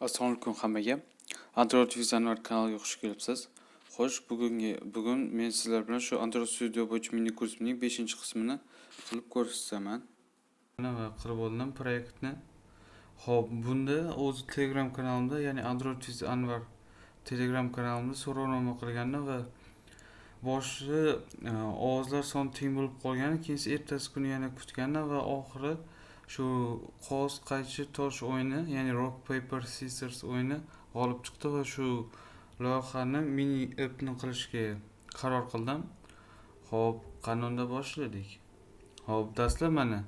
Assalomu alaykum hammaga. Android with Anvar kanaliga xush kelibsiz. Xo'sh, bugun men sizlar bilan shu Android Studio bo'yicha mini kursimning 5-qismini qilib ko'rsataman. Va qilib oldim proyektni. Xo'p, bunda o'zi Telegram kanalimda, ya'ni Android with Anvar Telegram kanalimda so'rovnoma qilgandim va boshi ovozlar soni teng bo'lib qolgan, keyin ertasi kuni yana kutgandim va oxiri shu qog'oz qaychi tosh o'yini, ya'ni rock paper scissors o'yini g'olib chiqdi va shu loyihani, mini appni qilishga qaror qildim. Xo'p, qani unda boshladik. Xo'p, dastlab mana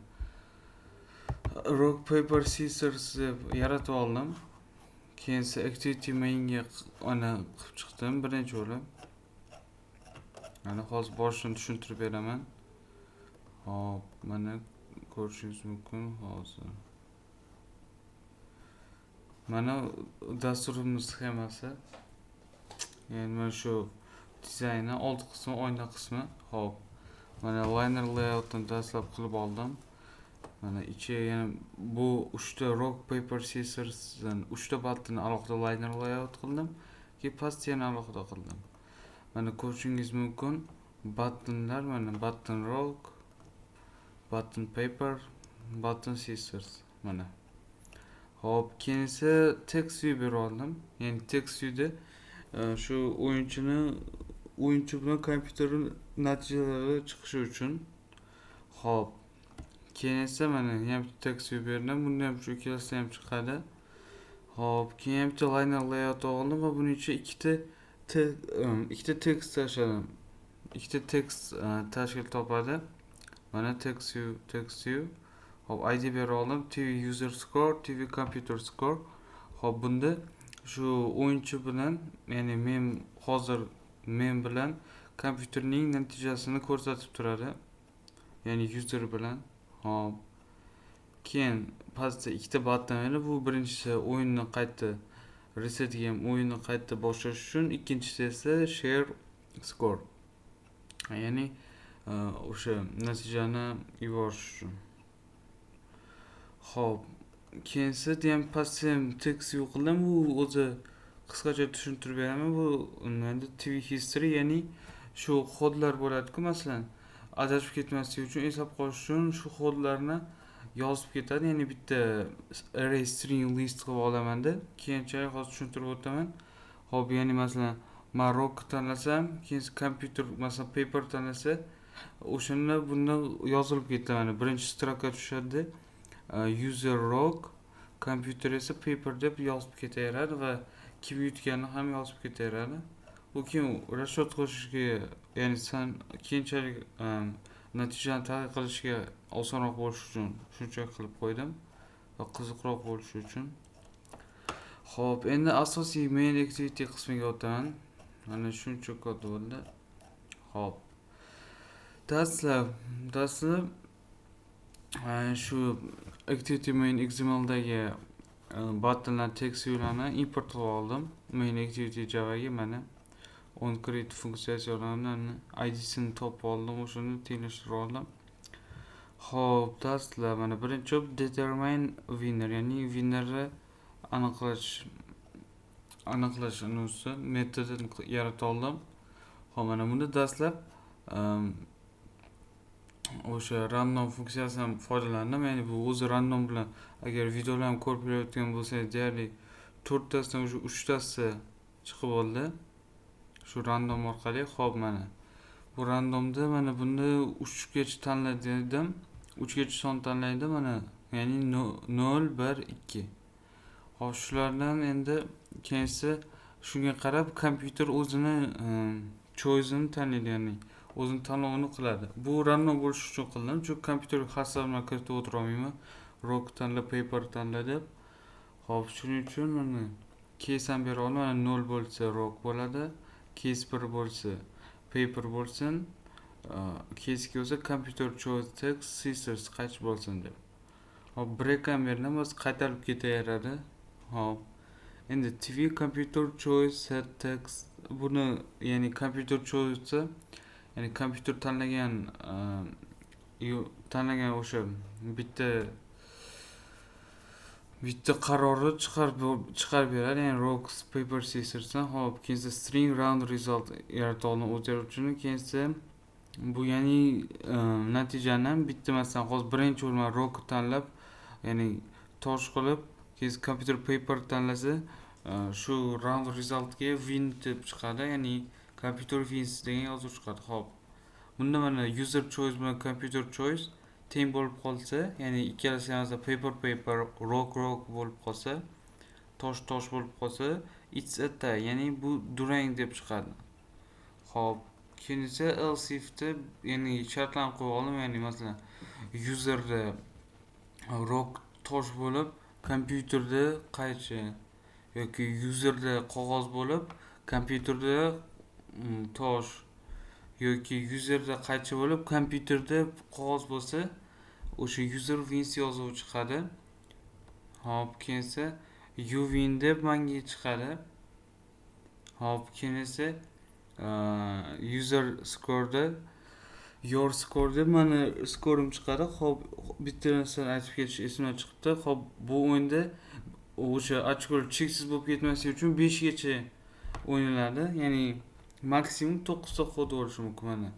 rock paper scissors deb yaratib oldim. Keyin esa activity mainga ana qilib chiqdim birinchi bo'lib. Mana hozir boshini tushuntirib beraman. Xo'p, mana ko'rishingiz mumkin hozir. Mana dasturimiz sxemasi. Ya'ni mana shu dizayni old qismi, oyna qismi. Xo'p, mana linear layoutni dastlab qilib oldim. Mana ichi yana bu uchta rock paper scissorsdan uchta button alohida linear layout qildim. Keyin pastda yana alohida qildim. Mana ko'rishingiz mumkin, buttonlar mana button rock, button paper, button scissors mana. Xo'p, keyin esa text view berib oldim. Ya'ni text viewda shu o'yinchi bilan kompyuterning natijalari chiqishi uchun. Xo'p, keyin esa mana yana bitta text view berdim. Bunda ham shu ikkalasida ham chiqadi. Xo'p, keyin ham bitta linear layout oldim va buning ichiga ikkita tekst tashladim. Ikkita tekst tashkil topadi. Mana text view, text view. Xo'p, ID berib oldim. TV user score, TV computer score. Xo'p, bunda shu o'yinchi bilan, ya'ni men hozir men bilan kompyuterning natijasini ko'rsatib turadi. Ya'ni user bilan. Xo'p. Keyin pastda ikkita button edi. Bu birinchisi o'yinni qayta reset game, o'yinni qayta boshlash uchun, ikkinchisi esa share score. Ya'ni o'sha natijani yuborish uchun. Xo'p, keyinsi ham pastda ham text view qildim. Bu o'zi qisqacha tushuntirib beraman. Bu endi TV history, ya'ni shu kodlar bo'ladi-ku, masalan, adashib ketmaslik uchun, eslab qolish uchun shu kodlarni yozib ketadi. Ya'ni bitta array string list qilib olamanda, keyinchalik hozir tushuntirib o'taman. Xo'p, ya'ni masalan, man rock tanlasam, keyin kompyuter masalan paper tanlasa, o'shanda bunda yozilib ketadi. Mana birinchi строка tushadi. User rock, kompyuter esa paper deb yozib ketaveradi va kim yutganini ham yozib ketaveradi. U keyin расчет qilishga, ya'ni san keyinchalik natijani tahlil qilishga osonroq bo'lishi uchun shuncha qilib qo'ydim va qiziqroq bo'lishi uchun. Xo'p, endi asosiy main activity qismiga o'taman. Mana shuncha kod bo'ldi. Xo'p. Dastlab shu activity main XMLdagi buttonlar, text viewlarni import qilib oldim. Main activity Java'ga mana onCreate funksiyasi yordamida IDsini topib oldim, o'shani tenglashtirib oldim. Xo'p, dastlab mana birinchi determine winner, ya'ni winnerni aniqlash anusi metodini yaratib oldim. Xo'p, mana bunda dastlab o'sha random funksiyasidan foydalandim. Ya'ni bu o'zi random bilan, agar videolarni ko'rib kelayotgan bo'lsangiz, deyarli to'rttasidan уже uchtasi chiqib oldi. Shu random orqali. Xo'p, mana bu randomda mana bunda uchgacha tanla dedim. Uchgacha son tanlaydi mana, ya'ni 0, 1, 2. Xo'p, shulardan endi keyinsi shunga qarab kompyuter o'zini choice'ini tanlaydi, ya'ni o'zini tanlovini qiladi. Bu random bo'lishi uchun qildim, chunki kompyuter har safar man kiritib o'tira olmayman. Rock tanla, paper tanla deb. Xo'p, shuning uchun mana case ham bera oldim. Mana 0 bo'lsa rock bo'ladi, case 1 bo'lsa paper bo'lsin, case 2 bo'lsa computer choice text scissors qaychi bo'lsin deb. Xo'p, break ham berdim, o'zi qaytarib ketaveradi. Xo'p. Endi TV computer choice set text, buni ya'ni computer choice, ya'ni kompyuter tanlagan o'sha bitta bitta qarorni chiqarib beradi, ya'ni rock paper scissorsdan. Hop, keyin esa string round result yarata oldim o'zgaruvchini. Keyin esa bu, ya'ni natijani bitta, masalan, hozir birinchi o'rin rock tanlab, ya'ni tosh qilib, keyin computer paper tanlasa, shu round resultga win deb chiqadi, ya'ni computer wins degan yozuv chiqadi. Hop, bunda mana user choice bilan computer choice teng bo'lib qolsa, ya'ni ikkalasi ham masalan paper paper, rock rock bo'lib qolsa, tosh tosh bo'lib qolsa, it's a tie, ya'ni bu durang deb chiqadi. Hop, keyin esa else ifda, ya'ni shartlarni qo'yib oldim, ya'ni masalan userda rock tosh bo'lib, kompyuterda qaychi, yoki userda qog'oz bo'lib, kompyuterda tosh, yoki userda qaychi bo'lib, kompyuterda qog'oz bo'lsa, o'sha user wins yozuvi chiqadi. Hop, keyin esa you win deb manga chiqadi. Hop, keyin esa user scoreda your score deb mani skorim chiqadi. Hop, bitta narsani aytib ketish esimdan chiqibdi. Hop, bu o'yinda o'sha ochkolar cheksiz bo'lib ketmasligi uchun 5 gacha o'ynaladi, ya'ni maksimum to'qqizta ход bo'lishi mumkin. Mana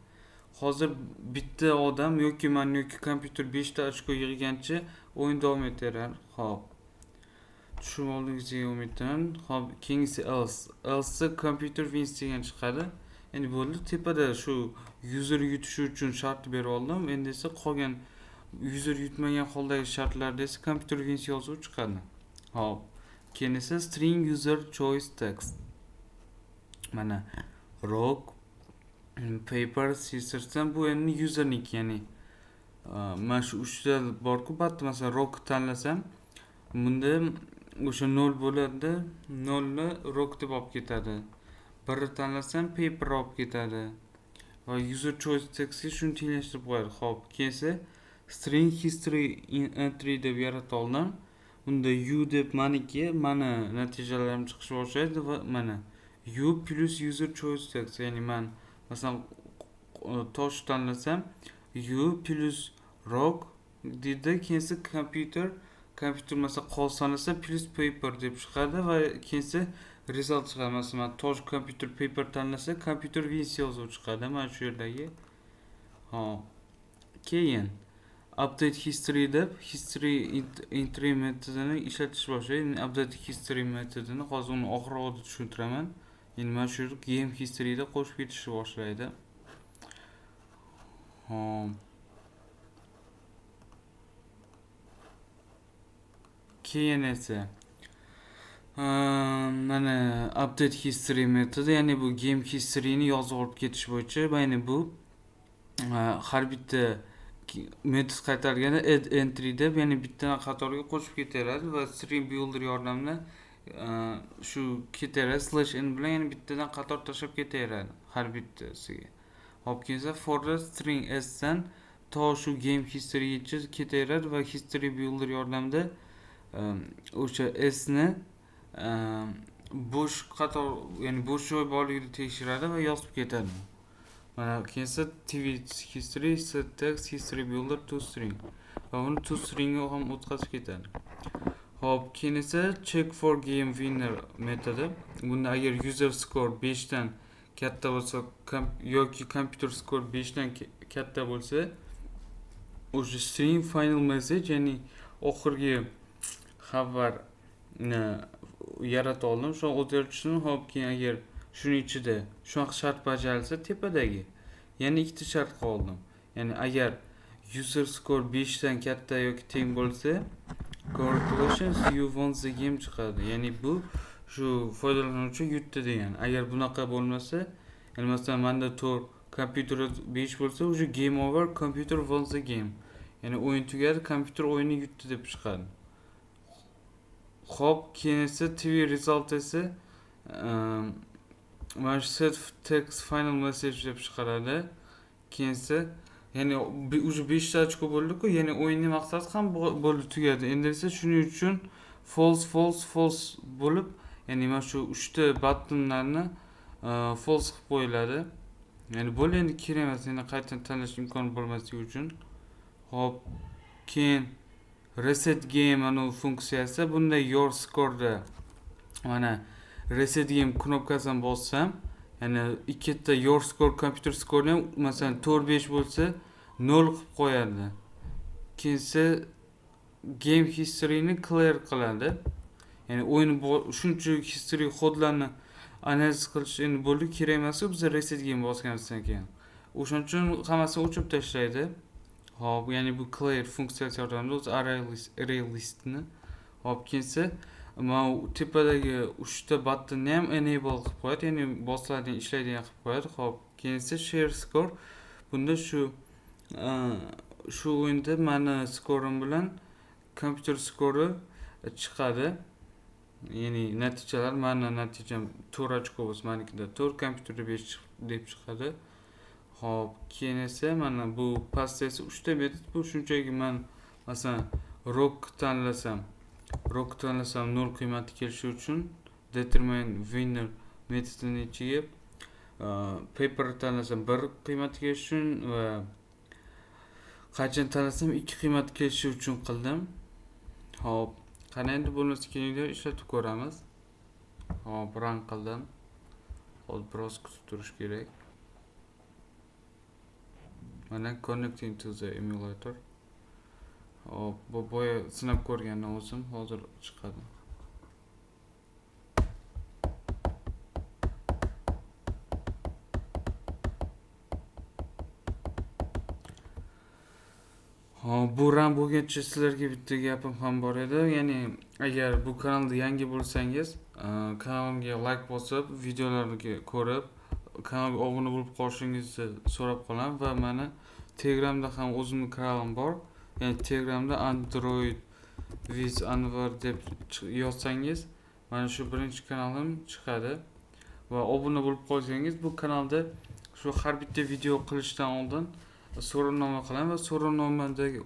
hozir bitta odam, yoki man, yoki kompyuter beshta ochko yig'gancha o'yin davom etaveradi. Hop, tushunib oldingiz degan umiddaman. Hop, keyingisi else. Else computer wins degan chiqadi. Endi bo'ldi, tepada shu user yutishi uchun shart berib oldim. Endi esa qolgan user yutmagan holdagi shartlarda esa computer wins yozuvi chiqadi. Hop, keyin esa string user choice text, mana rock paper scissorsdan, bu endi userniki, ya'ni mana shu uchta borku bitta, masalan, rock tanlasam, bunda o'sha nol bo'ladida, nolni rock deb olib ketadi, birni tanlasam, paper olib ketadi va user choice textga shuni tenglashtirib qo'yadi. Ho'p, keyin esa string history entry deb yarata oldim. Unda u deb maniki, mani natijalarim chiqishni boshlaydi va mana u plus user choice text, ya'ni man masalan tosh tanlasam, u plus rock deydi. Keyin esa kompyuter masalan qog'oz tanlasa, plus paper deb chiqadi va keyin esa result chiqadi. Masalan, tosh, kompyuter, paper tanlasa, computer wins yozuvi chiqadi mana shu yerdagi. Hop, keyin update history deb history entry metodini ishlatish boshlaydi. Update history metodini hozir uni oxirroqda tushuntiraman. Endi mana shu yerda game historyda qo'shib ketishni boshlaydi. Hop, keyin esa mana update history metodi, ya'ni bu game historyni yozib olib ketish bo'yicha. Ya'ni bu har bitta metod qaytarganda add entry deb, ya'ni bittadan qatorga qo'shib ketaveradi va string builder yordamida shu ketaveradi, slash n bilan, ya'ni bittadan qator tashlab ketaveradi har bittasiga. Hop, keyin esa forda string s dan to shu game historygacha ketaveradi va history builder yordamida o'sha s ni bo'sh qator, ya'ni bo'sh joy borligini tekshiradi va yozib ketadi. Mana keyin esa tv history set text history builder to string va uni to stringga ham o'tkazib ketadi. Hop, keyin esa check for game winner metodi. Bunda agar user score 5 dan katta bo'lsa yoki computer score 5 dan katta bo'lsa, o'sha string final message, ya'ni oxirgi xabarni yarata oldim shu o'zgartishni. Hop, keyin agar shuni ichida shunaqa shart bajarilsa, tepadagi, yana ikkita shart qoldim, ya'ni agar user score 5 dan katta yoki teng bo'lsa, congratulations, you won the game chiqadi, ya'ni bu shu foydalanuvchi yutdi degani. Agar bunaqa bo'lmasa, ya'ni masalan manda 4, kompyuterda 5 bo'lsa, уже game over, computer won the game, ya'ni o'yin tugadi, kompyuter o'yinni yutdi deb chiqadi. Ho'p, keyin esa tv result esa mana shu set text final message deb chiqaradi. Keyin esa, ya'ni уже beshta ochko bo'ldiku, ya'ni o'yinning maqsadi ham bo'ldi, tugadi. Endi esa shuning uchun false, false, false bo'lib, ya'ni mana shu uchta buttonlarni false qilib qo'yiladi, ya'ni bo'ldi, endi kerak emas, endi qaytadan tanlash imkoni bo'lmasligi uchun. Ho'p, keyin Reset game anu funksiyasi. Bunda your score'da mana reset game knopkasini bossam, ya'ni ikkita your score, computer score'ni ham masalan 4-5 bo'lsa 0 qilib qo'yadi. Keyinsi game history'ni clear qiladi. Ya'ni o'yin shuncha history kodlarni analiz qilish endi bo'ldi, kerak emas, biz reset game bosganimizdan keyin. O'shaning uchun hammasini o'chirib tashlaydi. Hop, ya'ni bu clear funksiyasi yordamida o'zi array listni. Hop, keyinsi mana tepadagi 3 ta buttonni ham enable qilib qo'yadi, ya'ni bosiladigan, ishlaydigan qilib qo'yadi. Hop, keyinsi share score. Bunda shu o'yinda meni skorim bilan kompyuter skori chiqadi. Ya'ni natijalar, meni natijam 4 ochko bo'lsa, menikida 4, kompyuterda 5 deb chiqadi. Hop, keyin esa mana bu pastda esa 3 ta metod. Bu shunchaki men masalan rock tanlasam, 0 qiymati kelishi uchun determine winner metodini ichiga, paper tanlasam 1 qiymati kelishi uchun va qachon tanlasam 2 qiymati kelishi uchun qildim. Hop, qani endi bo'lmasa keyingi ishlatib ko'ramiz. Hop, run qildim. Hozir biroz kutib turish kerak. Mana connecting to the emulator. Hop, bu boya sinab ko'rgandan o'zim hozir chiqadi. Hop, bu run bo'lgancha sizlarga bitta gapim ham bor edi. Ya'ni agar bu kanalda yangi bo'lsangiz, kanalimga like bosib, videolarni ko'rib, kanalga obuna bo'lib qolishingizni so'rab qolaman va meni Telegramda ham o'zimning kanalim bor. Ya'ni Telegramda Android with Anvar deb yozsangiz, mana shu birinchi kanalim chiqadi va obuna bo'lib qolsangiz, bu kanalda shu har bitta video qilishdan oldin so'rovnoma qilaman va so'rovnomadagi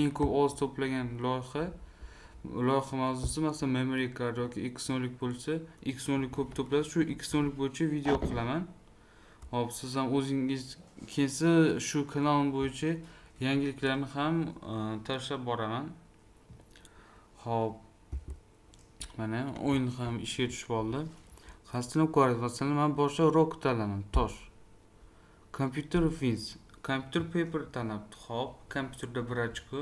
eng ko'p ovoz to'plagan loyiha mavzusi masalan memory card yoki X0 bo'lsa, X0 ko'p to'plasa, shu X0 bo'yicha video qilaman. Hop, siz ham o'zingiz kelsa shu kanalim bo'yicha yangiliklarni ham tashlab boraman. Hop, mana o'yin ham ishga tushib oldi. Qasdini ko'rasiz. Masalan, men boshqa rock tanladim, tosh. Computer wins. Computer paper tanlabdi. Hop, kompyuterda 1 ochko.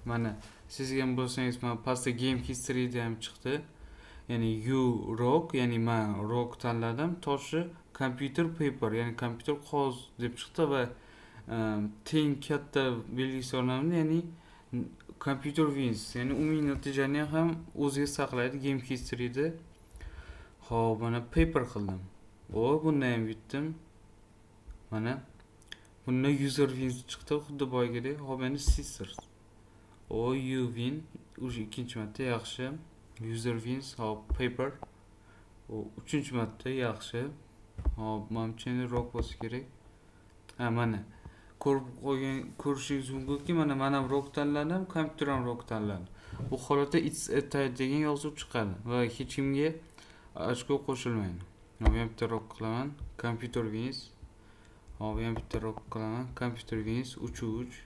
Mana sezgan bo'lsangiz, mana pastda game history'da ham chiqdi. Ya'ni you rock, ya'ni men rock tanladim, toshi computer paper, ya'ni kompyuter qog'oz deb chiqdi va teng katta belgisi o'rnatdi, ya'ni computer wins, ya'ni umumiy natijani ham o'ziga saqlaydi game history'da. Hop, mana paper qildim. O, bunda ham yutdim. Mana bunda user wins chiqdi, xuddi boyagidek. Hop, endi scissors. O, you win. O'sha ikkinchi marta yaxshi. User wins, hop, paper. O, uchinchi marta yaxshi. Hop, manimcha endi rock bo'lsa kerak. Ha, mana ko'rib qo'ygan, ko'rishingiz mumkinki, mana men ham rock tanladim, kompyuter ham rock tanladi. Bu holatda it's a tie degan yozuv chiqadi va hech kimga ochko qo'shilmaydi. Hop, yana bitta rock qilaman. Computer wins. Hop, yana bitta rock qilaman. Computer wins 3-3.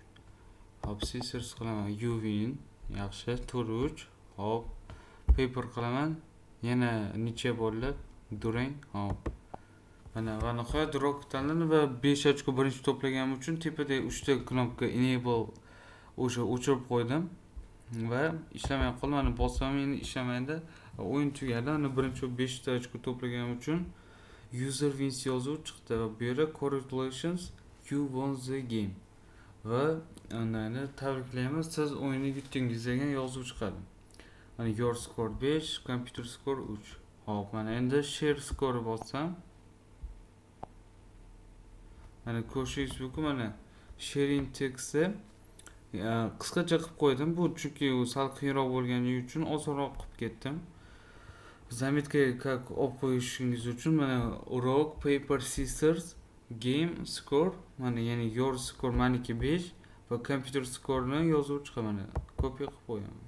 Hop, scissors qilaman. You win. Yaxshi, 4-3. Hop, paper qilaman. Yana necha bo'ldi? Durang. Hop. Mana va nihoyat rock tanlandi va 5 ochko birinchi to'plaganim uchun tepadagi 3 ta knopka enable o'sha o'chirib qo'ydim va ishlamay qoldi. Mana bossam endi ishlamaydi. O'yin tugadi. Mana birinchi 5 ta ochko to'plaganim uchun user wins yozuvi chiqdi va bu yerda congratulations, you won the game. Va endi tabriklaymiz, siz o'yinni yutdingiz degan yozuv chiqadi. Mana your score 5, computer score 3. Hop, mana endi share score bossam, mana ko'rishingiz mumkin, mana sharing text'i qisqacha qilib qo'ydim. Bu chunki u sal qiyinroq bo'lgani uchun osonroq qilib ketdim. Zametkaga как olib qo'yishingiz uchun mana rock, paper, scissors, game score, mana ya'ni your score maniki 5 va computer score ni yozuv chiqadi. Mana copy qilib qo'yaman.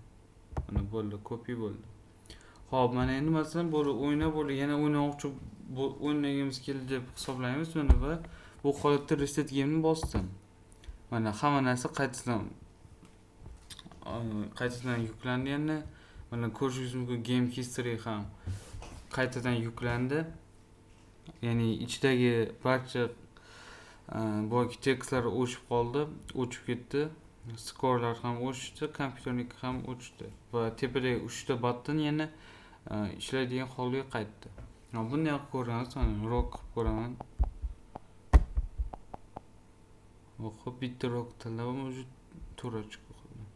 Mana bo'ldi, copy bo'ldi. Xo'p, mana endi masalan bo'ldi, o'ynab bo'ldi, yana o'ynamoqchi o'ynagimiz keldi deb hisoblaymiz mana va bu holatda reset game'ni bosdim. Mana hamma narsa qaytadan qaytadan yuklandi yana. Mana ko'rishingiz mumkin, game history ham qaytadan yuklandi. Ya'ni ichidagi barcha boyagi tekstlar o'chib qoldi, o'chib ketdi. Skorlar ham o'chdi, kompyuterniki ham o'chdi va tepadagi 3 ta button yana ishlaydigan holga qaytdi. Bunday qilib ko'ramiz, mana rock qilib ko'raman. O'qib bitta rock tanlab, уже 4 ochko qildim.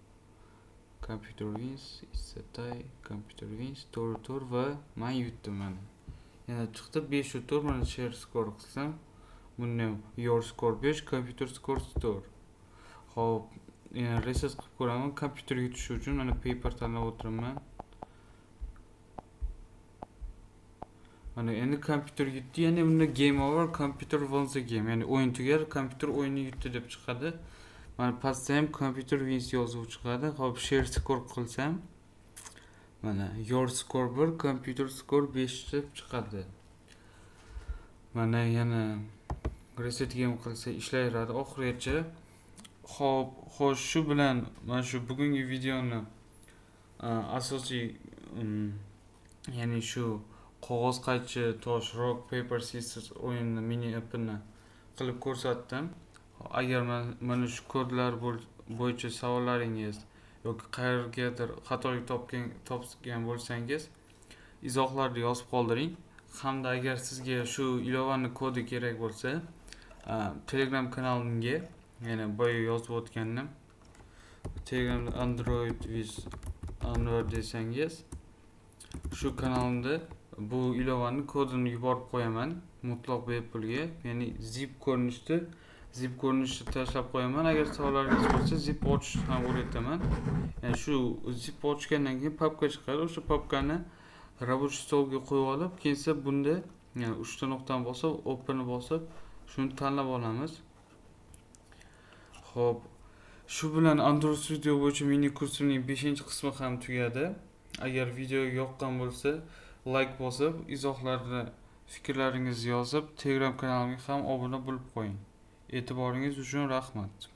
Computer wins, it's a tie, computer wins, 4-4 va men yutdim mana. Yana chiqdi 5-4, mana share score qilsam, buni your score 5, computer score 4. Xo'p, yana reset qilib ko'raman. Kompyuter yutishi uchun mana paper tanlab o'tiraman. Mana endi kompyuter yutdi, ya'ni bunda game over, computer wins the game, ya'ni o'yin tugar, kompyuter o'yinni yutdi deb chiqadi. Mana pastda ham computer wins yozuvi chiqadi. Xo'p, share score qilsam, mana your score 1, computer score 5 deb chiqadi. Mana yana reset game qilsa ishlayveradi oxirigacha. Xo'p, xo'sh, shu bilan mana shu bugungi videoni asosiy ya'ni shu qog'oz qaychi tosh rock paper scissors o'yinini mini appini qilib ko'rsatdim. Agar mana shu kodlar bo'yicha savollaringiz yoki qayergadir xatolik topgan bo'lsangiz izohlarda yozib qoldiring. Hamda agar sizga shu ilovani kodi kerak bo'lsa, Telegram kanalimga, yana boya yozib o'tgandim, Telegramda Android with Anvar desangiz shu kanalimda bu ilovani kodini yuborib qo'yaman mutlaq bepulga, ya'ni zip ko'rinishda tashlab qo'yaman. Agar savollaringiz bo'lsa zip ochishni ham o'rgataman. Ya'ni shu zip ochgandan keyin papka chiqadi, o'sha papkani рабочий stolga qo'yib olib, keyin esa bunda ya'ni 3 ta nuqtani bosib, openni bosib, shuni tanlab olamiz. Xo'p, shu bilan Android Studio bo'yicha mini kursimning 5-qismi ham tugadi. Agar video yoqqan bo'lsa, like bosib, izohlarda fikrlaringizni yozib, Telegram kanalimga ham obuna bo'lib qo'ying. E'tiboringiz uchun rahmat.